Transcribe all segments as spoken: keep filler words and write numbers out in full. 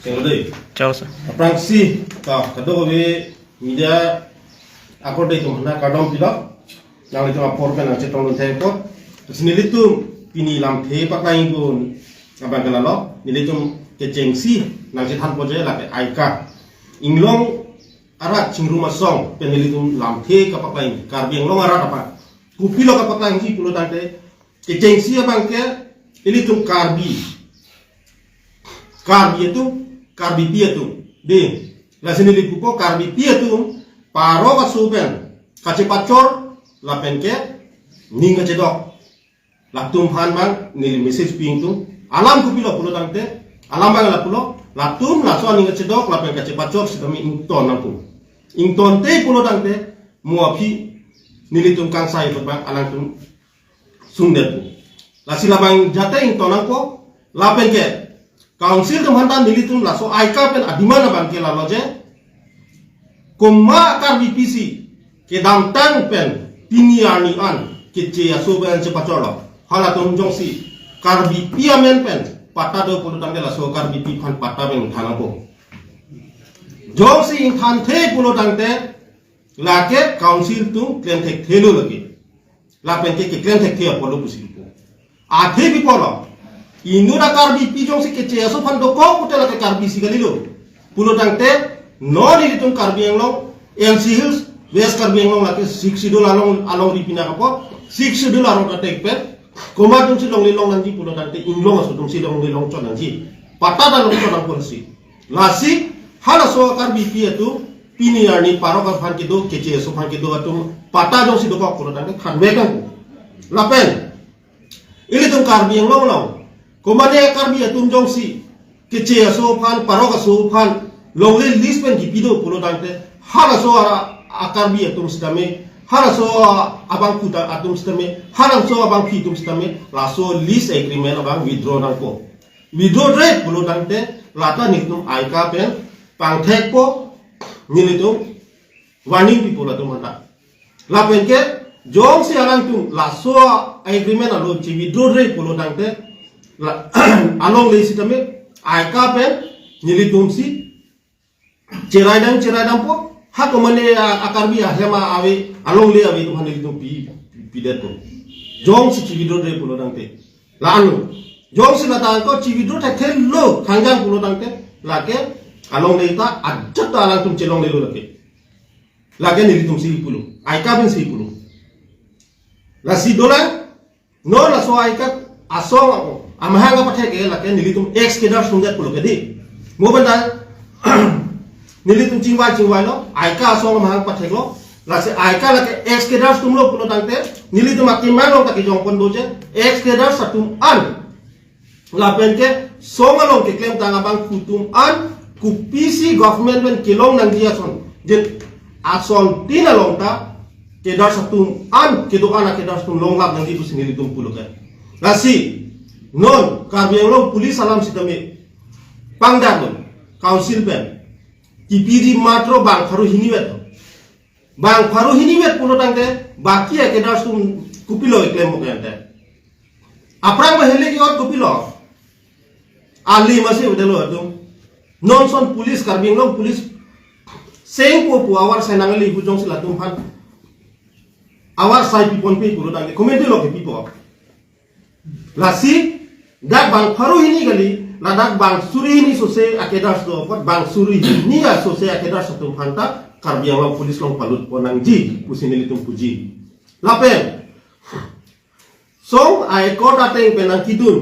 Chalo dei. Chalo, sir. Aphrangsi, ta, kadokave media akorte atum aphan kardom pilo. Nanglitum apor pen nangchetongdun thek apot. Lasi nelitum pini lamthe paklang-ikpo abang ke lalo. Nelitum kechengsi nangchethanpo je lake AICA. Inglong arat chingrum asong pen nelitum lamthe kapaklang, Karbi Anglong arat aphan. Kopilo kapaklangji pulo tangte, kechengsi abang ke ilitum Karbi. Karbi atum, Karbipi atum. Dei, lasi neli pupo Karbipi atum, parok aso pen kachepachor, lapen ke ning kachedok. Latum aphan abang neli message pi-ingtung. Alam kopilo pulo tangte, alam abang lapulo, latum laso aning kachedok lapen kachepachor sitame ington nangpo. Ingtonte pulo tangte, mo aphi nelitum kangsai apot abang alangtum sungdetpo. Lasi labang jate ington nangpo, lapen ke Council atum aphan ta nelitum laso AICA pen a-demand abang ke lalo je, komat Karbipi si kedamtang pen pini arni an keche aso pen chepachorlo, halatum jongsi Karbipi amen pen patta do pulo tangte laso Karbipi aphan patta pen ingthan nangpo. Jongsi ingthanthe pulo tangte lake Council atum klem thekthelo lake. Lapen ke keklem thekthe apotlo pusi pupo. Athe pi apotlo, inut a-Karbipi jongsi keche aso aphan dokok pute lake Karbi si kalilo. Pulo tangte non ilitum Karbi Anglong, N C Hills, West Karbi Anglong lake Sixth Schedule along, alongri pinang apot, Sixth Schedule arong katek pen, komat atumsi longle long nangji pulo tangte inglong aso atumsi longle long chot nangji. Patta ta long chot nangpo lasi. Lasi halaso Karbipi atum pini arni parok aphan kedo, keche aso aphan kedo atum patta jongsi dokok pulo tangte thanvek nangpo. Lapen ilitum Karbi Anglong along, komatne Karbi atum jongsi keche aso aphan, parok aso aphan longle list pen kipi do pulo tangte, halaso a, a-Karbi atum sitame, halaso a, abangphu ta atum sitame, halaso abangpi atum sitame laso lease agreement abang withdraw nangpo. Withdraw-re pulo tangte lata nelitum AICA pen pangthekpo, nelitum warning pipo latum aphan ta. Lapen ke jongsi alangtum laso agreement along che-withdraw-re pulo tangte, la, alongle sitame AICA pen nelitumsi cherai dam, cherai dampo. Ha komatne a, a-Karbi ahem ave, alongle ave atum aphan nelitum pi, pi, pidetpo. Jongsi che-withdraw-re pulo tangte. La-anlo. Jongsi lata angko che-withdraw thekthelo thangjang pulo tangte, lake alongle ta ajat ta alangtum chelonglelo lake. Lake nelitumsi pulo, AICA pensi pulo. Lasi dolang, non laso AICA asong ako amahang kapathek ke lake nelitum ex-cadres atum det pulo ke dei. Mo pen ta nelitum chingvai chingvailo, AICA asong amahang patheklo. Lasi AICA lake ex-cadres atumlo pulo tangte, nelitum akemang along ta kejongpon do je, ex-cadres atum an, lapen ke song along keklemtang abangphu atum an kopisi government pen kelong nangji ason, jen asontin along ta cadres atum an, kedo-an a-cadres atum longlap nangji pusi nelitum pulo ke. Lasi non Karbi Anglong Police alam sitame pangdaklo, Council pen kipiji matro bang pharo hini vet. Bang pharo hini vet pulo tangte, baki a-cadres atum kopilo keklem mo ke ante. Aphrang ba hele ke-ot kopilo. Ali masi bedelo atum. Non ason police, Karbi Anglong Police sengpo pu avar sai nangali hu jongsi latum aphan avar sai piponpe pulo tangte, komatne lo kepipo. Lasi dak bang pharo hini kali, ladak bang suri hini sose a-cadres do apot, bang suri hini a sose a-cadres atum aphan ta Karbi Anglong Police along palutpon nangji pusi nelitum puji. Lapen song a-accord ateng pen nangkidun,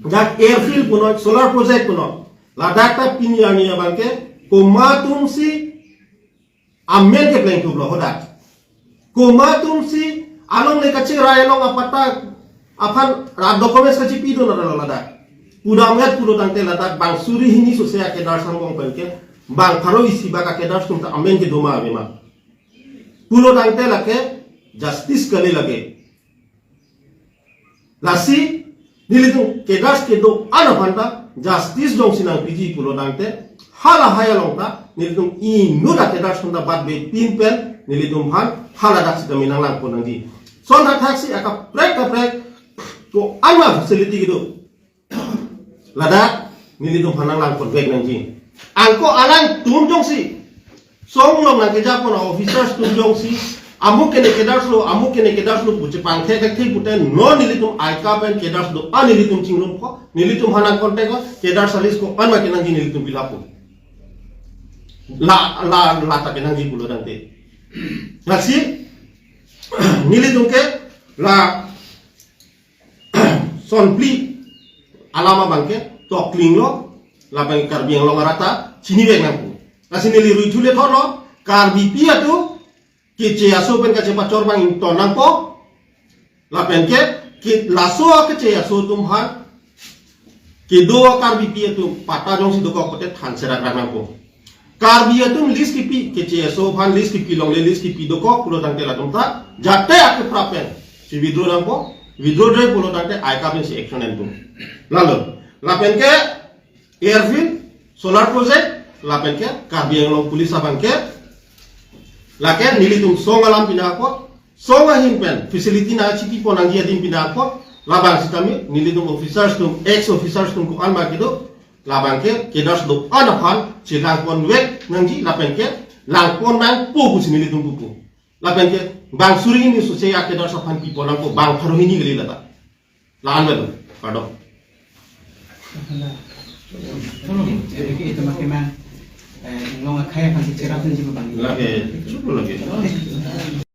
dak airfield punoi, solar project punoi, ladak ta pini arni abang ke komat atumsi amen keplengthuplo hadak. Komat atumsi alongle kacherai along apatta aphan ra documents kachepidun aro ladak. Pudamvet pulo tangte ladak bang suri hini sose a-cadres angbong pen ke bang pharo isi bak a-cadres atum ta amen kedo ma ave ma pulo tangte lake justice kali lake. Lasi nelitum cadres kedo-an aphan ta justice jongsi nangpiji pulo tangte, halahai along ta nelitum inut a-cadres atum ta batbepin pen nelitum aphan haladak sitame nanglangpon nangji. Son thakthak si akaprek kaprek ko-an ma facility kedo, ladak nelitum aphan nanglang ponvek nangji. Anke alangtum jongsi song along nangkejapon officers atum jongsi amuk kene cadres lo, amuk kene cadres lo pu chepangthek thekthe pute non nelitum aika pen cadres do-an nelitum chinglumpo, nelitum aphan nang contact ko, cadres a-list ko-an ma kenangji nelitum pilappo. La la la ta kenangji pulo tangte. Lasi nelitum ke la sonphli alam abangke tokling lo, lapen Karbi Anglong arat ta chinivek nangpo. Lasi neli ruithu le thotlo, Karbipi atum keche aso pen kachepachor abang ington nangpo. Lapen ke, ke laso keche aso atum aphan kedo Karbipi atum patta jongsi dokok pute thanserak nangpo. Karbi atum list kipi, keche aso aphan list kipi longle, list kipi dokok pulo tangte latum ta jate akeprap pen si withdraw nangpo, withdraw-dre pulo tangte aika pen si action enpo. Lalo, lapen ke airfield, solar project, lapen ke Karbi Anglong Police abangke lake nelitum song alam pinang apot, song ahin pen facility nangchipi pon nangji adim pinang apot, labang sitame nelitum officers atum, ex officers atum ko-an ma kedo, labangke cadres do-an aphan chelang ponvek nangji lapen ke lang pon nangpo pusi nelitum pupo. Lapen ke bang suri hini sose a-cadres aphan pi pon nangpo, bang pharo hini kali lata. La-an ba do, pardon. Hala. Tolong, eh, itu makin mah, eh, Anglong akhai aphan si cherap nangji abang. Lake, cukup lake.